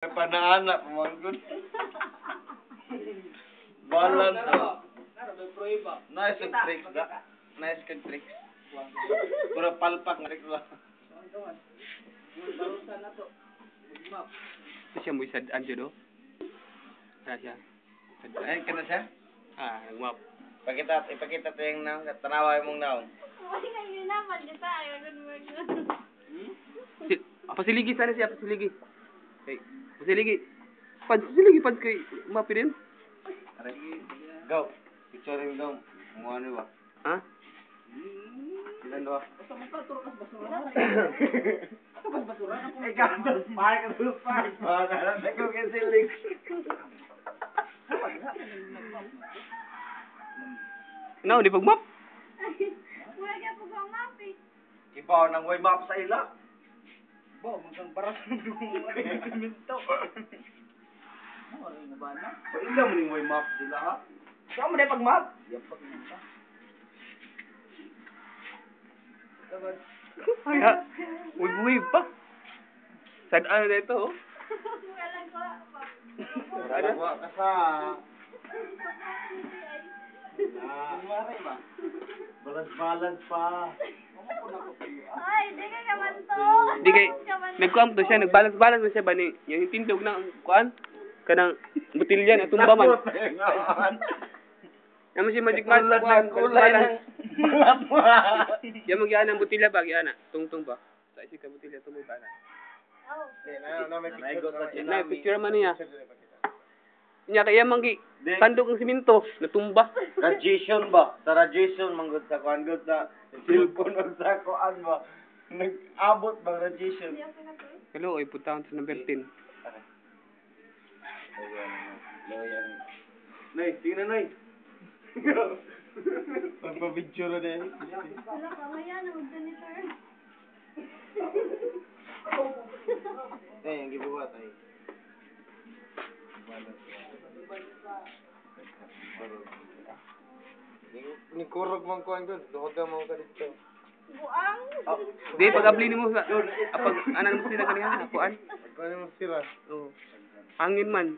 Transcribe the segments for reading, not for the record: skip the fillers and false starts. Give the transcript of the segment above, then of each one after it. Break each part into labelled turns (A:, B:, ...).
A: Panaana, pamangkot. Balance. Nice ang tricks da. Nice kag tricks. Pura palpak nga tricks ba.
B: Siya mo isad anjo do. Ah, siya.
A: Ayun ka na siya?
B: Ah, nagmap.
A: Pakita, ipakita to yung naong. Tanawa yung mong naong.
B: Si, pasiligi sana siya, pasiligi. Hey, pasiligi. Pad, pasiligi, pad kay mapi din.
A: Go. Picture yung dong. Mga ano ba?
B: Ha?
A: Ilan ba? Ikaw, park, park. Mga ko kay Silig.
B: No, di pag map.
A: Ibaw ng way map sa ila. Bo, magkang baras ng minto. Paila mo ning way map sila ha?
B: Saan mo na pag map? Ay, ha? Wave pa. Sad ano na ito, oh.
A: Wala ka sa... Balance-balance pa.
C: Ay, di ka naman to.
B: Di kay nagkuan to siya, nagbalance-balance na siya ba ni yung tindog na kuan kanang butilya na tumba man. Naman si Magic Man
A: Kulay
B: kuan
A: ng kulay ng
B: balance. Yan magyaan ang butilya ba gyana tungtong ba. Sa isig ka butilya tumoy ba na. Na picture man niya. Nya kaya manggi tandog ang simento natumba.
A: Radiation ba? Sa radiation manggod sa kuan gud sa cellphone o sa kuan ba? Nag-abot bang radiation?
B: Hello, ay puntahan sa number 10.
A: Nay, tingnan nay. Magpa-picture na din.
C: Wala ka, maya na mag-janitor.
A: Eh, ang gibuhat ay. Ni kurog man kuan gud, duha ka mo ka dito.
C: Buang.
B: Di pag abli nimo sa pag anan mo sila kaniya kuan.
A: Kuan mo sila.
B: Oh. Hangin man.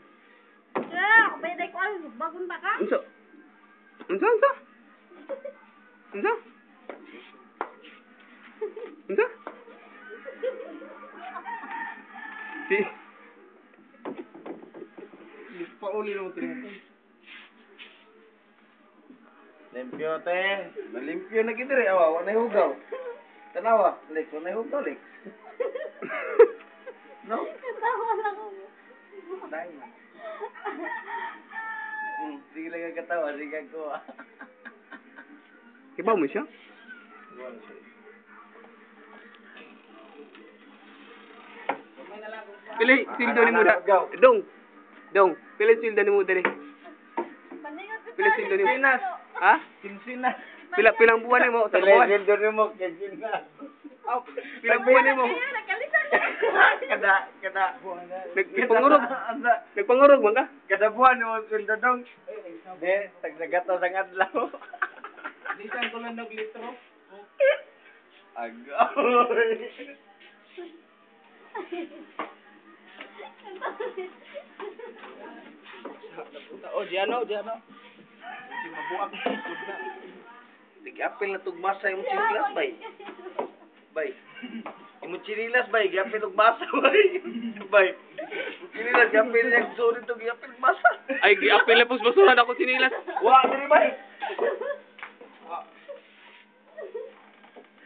C: Kaya, pwede ko alam, bagong ta ka?
B: Unsa? Unsa unsa? Unsa? Unsa? Si
A: Pauli mo tingin. Limpyo te. Malimpyo na gid diri awa, wa nay hugaw. Tanawa, Lex, wa nay hugaw, Lex. No?
C: Natawa lang ako.
A: Dai man. Sige lang ang katawa, sige ang kuha.
B: Kibaw mo siya? Pili sildo ni mo da. Dong. Dong, pili sildo ni mo dali. Pili sildo ni mo. Ha?
A: Kinsinas.
B: Pila pilang buwan ni mo sa
A: Pili
B: buwan.
A: sildo ni mo, kinsinas.
B: Oh, pilang buwan ni mo.
C: Kaya, nakalisan.
A: Kada, kada.
B: Nagpangurog. Nagpangurog man ka?
A: Kada buwan ni mo sildo dong. De, tagsagata sa adlaw.
D: Lisan ko lang naglitro.
A: Agoy.
D: Oh, diano, diano. Si mabuak na.
A: Giapil na tugmasa imong chinilas bay. Bay. Imong chinilas bay, giapil tugmasa bay. Bay. Imong chinilas giapil niya sorry to giapil masa.
B: Ay, giapil na pos basuran ako sinilas.
A: Wa diri bay.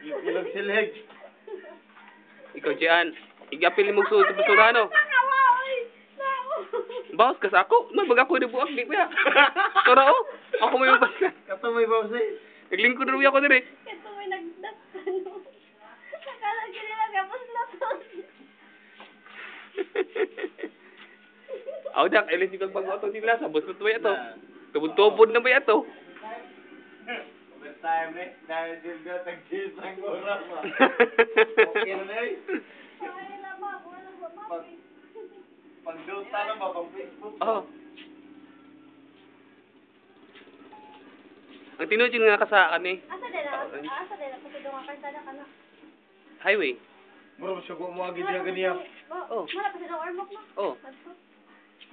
A: Giapil og silhig.
B: Ikaw diyan. Igiapil mo suod sa basura no.
C: Nakawa, oy. Nao.
B: Bawas ka sa ako. May baga ko ni buak di pa. Tara oh. Ako may mabasa.
A: Kato may bawas eh.
B: Naglingkod rin ako dire.
C: Ito may nagdasano. Akala ko nila kapos na to.
B: Aw dak, ilis yung bago ato sila sa bus na ato. Tubod-tubod na ba ato?
A: Overtime eh. Dahil sildo tag-cheese ang oras ba. Okay na eh.
C: Ay, lama, wala ba
A: Pag pag Dota na ba pang Facebook?
B: Oh. Ang tinuod yung nga kasa kani
C: Asa dela? Asa dela? Kasi doon ka na ka na.
B: highway.
A: Mura ba siya mo agi diha ganiya.
B: Oh.
C: Mura pa sa ormok no.
B: Oh.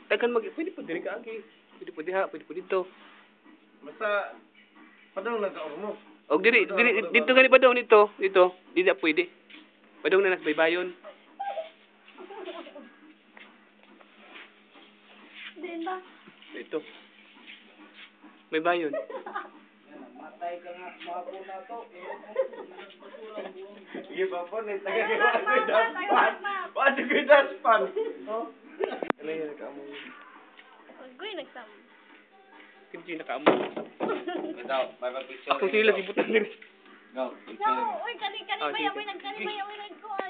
B: Tagan mag pwede po diri ka agi. Pwede po diha, pwede po dito.
A: Basta padung lang ka Ormoc.
B: Og diri diri dito gani pa daw dito, dito. Di na pwede. Padung na nas baybayon.
C: Din ba?
B: Dito. May bayon.
D: Matay ka nga, mga na to.
A: Sige pa po, ni taga
C: Ayaw,
A: kay
C: map,
A: Wa
C: map, ayaw,
A: daspan.
C: map.
A: Wa ko daspan. Oh. Ano yan ka mo?
C: Agoy nagsam.
B: Kinsi nakaamo.
A: Bitaw, may pa-picture.
B: Ako sila sibutan diri.
A: Go.
C: No, uy kani kani
B: Ah,
C: ba
B: sige.
C: amoy nagkani ba amoy nagkuan.